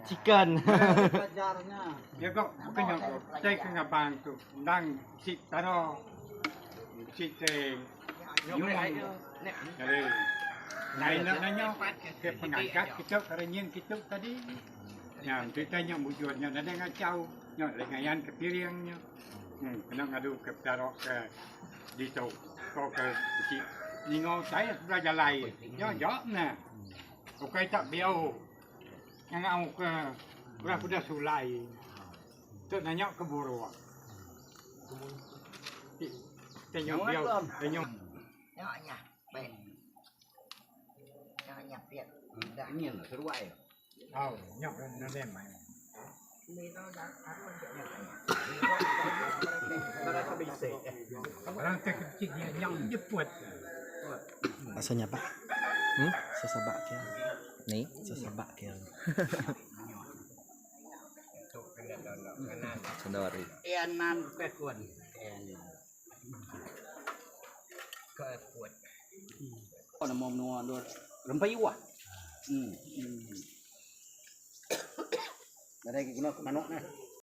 Chicken. Ya kok bukan nya ko. Tai ke ngabang tu endang bisi petara bisi tai nyuang. Jadi nai enda nanya ke pengangkat kitu ke nyin kitu tadi. Nya enti tai nya mujur nya nadai ngachau nya ulih ngayan ke piring nya. Em kena ngadu ke petara ke ditu ko ke bisi ninga utai sebelah jalai nya aja neh. Ukai tak biau ngangau ke udah udah sulai tu nanya ke burung. Ti ti biau nyu. Au nya nadai mai. Orang ke kecil dia nyang jeput. Asa nyabak. Hmm? Asa sabak kia. Ni? Asa sabak kia. Sendori. Nama menua endur Rempeyuh. Nadai agi guna ku manuk neh.